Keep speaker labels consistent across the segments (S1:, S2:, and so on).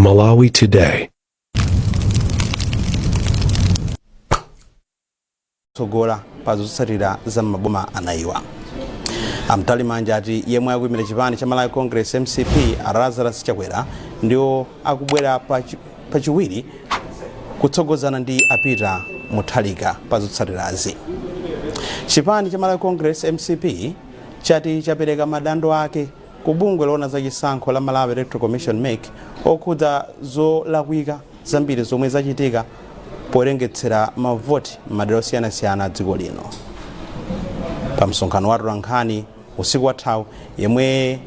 S1: Malawi Today.
S2: Tsogola pa zotsatira za maboma anayiwa. A Mtalimanja ati yemwe akuimira chipani cha Malawi Congress, MCP, a Lazarus Chakwera ndiwo akubwera pachiwiri kutsogozana ndi a Peter Mutharika pa zotsatirazi. Chipani cha Malawi Congress, MCP, chati chapereka madando ake ku bungwe loona za chisankho la Malawi Electoral Commission, MEC, okhudza zolakwika zambiri zomwe zachitika powerengetsera mavoti m'madera osiyanasiyana a dziko lino. Pa msonkhano wa atolankhani usiku wathawu, yemwe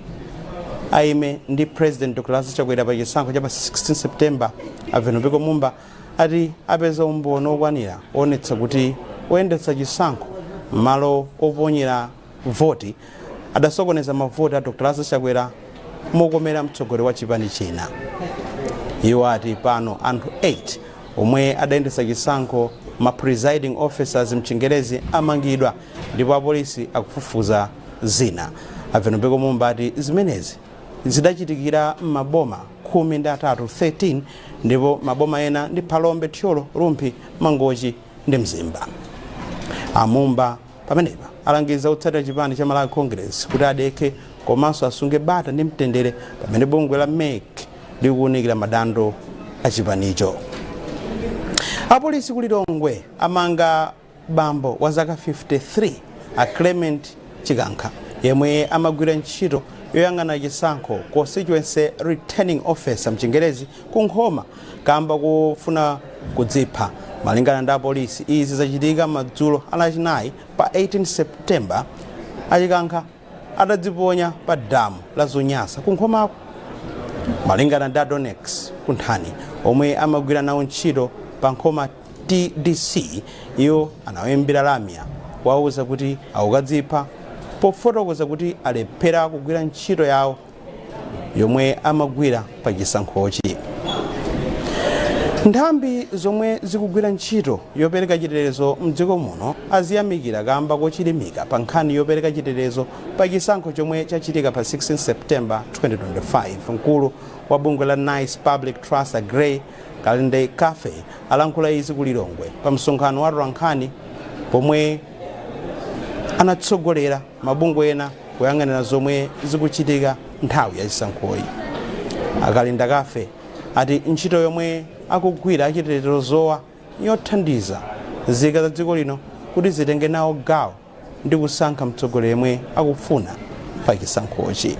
S2: aime ndi President Dr Lazarus Chakwera pa chisankho cha pa 16 September, a Vitumbiko Mumba, ati apeza umboni okwanira oonetsa kuti oyendetsa chisankho m'malo oponyera voti adasokoneza mavoti a Dr Lazarus Chakwera mokomera mtsogoleri wa chipani china. Iwo ati pano anthu 8 omwe adayendetsa chisankho, ma presiding officers mchingerezi, amangidwa ndipo apolisi akufufuza zina. A Vitumbiko Mumba ati zimenezi zidachitikira m'maboma 13, 13, ndipo maboma ena ndi Phalombe, Thyolo, Rumphi, Mangochi ndi Mzimba. A Mumba pamenepa alangiza otsatira chipani cha Malawi Congress kuti adekhe komanso asunge bata ndi mtendere pamene bungwe la MEC likuwunikira madando a chipanicho. Apolisi ku Lilongwe amanga bambo wa zaka 53, a Clement Chikankha, yemwe amagwira ntchito yoyang'ana chisankho, constituency returning officer mchingerezi, ku Nkhoma kamba kufuna kudzipha. Malingana ndi apolisi, izi zachitika madzulo alachinayi pa 18 September, achikankha atadziponya pa damu la Zonyasa ku Nkhomako. Malingana ndi Adonex Kunthani, omwe amagwira nawo ntchito pa Nkhoma TDC, iwo anawayimbira lamya kuwauza kuti akukadzipha, pofotokoza kuti alephera kugwira ntchito yawo yomwe amagwira pa chisankhochi. Nthambi zomwe zikugwira ntchito yopereka chitetezo mdziko muno aziyamikira kamba kochilimika pa nkhani yopereka chitetezo pa chisankho chomwe chachitika pa 16 September 2025. Mkulu wa bungwe la NICE Public Trust, Grey Kalindekafe, alankhula izi ku Lilongwe pa msonkhano wa atolankhani pomwe anatsogolera mabungwe ena kuyang'anira zomwe zikuchitika nthawi ya chisankhoyi. A Kalindekafe ati ntchito yomwe akugwira achitetezowa yothandiza nzika za dziko lino kuti zitenge nawo gawo ndi kusankha mtsogoleri yemwe akufuna pa chisankhochi.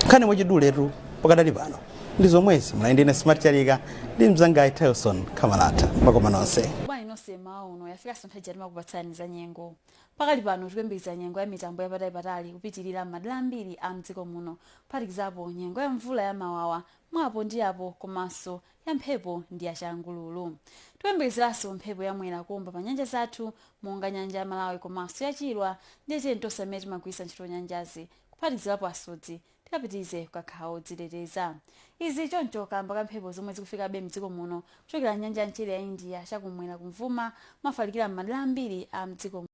S2: Nkhani mwachiduletu pakadali pano ndi zomwezi. Muli ndine Smart Chalika ndi mzangayi Telson Kamalata. Makoma nonse.
S3: Bwanji nonse mmawa uno. Yafikanso nthawi ija timakupatsani za nyengo. Pakali pano tikuyembekeza nyengo ya mitambo yapatali-patali kupitilira m'madera ambiri a mdziko muno, kuphatikizapo nyengo ya mvula ya mawawa mwapo ndi apo komanso ya mphepo ndi ya changululu. Tikuyembekezeranso mphepo ya mwera kuomba pa nyanja zathu monga nyanja ya Malawi komanso ya Chilwa, ndiye tiyeni tonse amene timagwiritsa ntchito nyanjazi, kuphatikizirapo asodzi, tikapitirize kukakhala odziteteza. Izi choncho kamba ka mphepo zomwe zikufikabe mdziko muno kuchokera nyanja ya mchere ya India chakumwera kumvuma mafalikira m'madera ambiri a mdziko.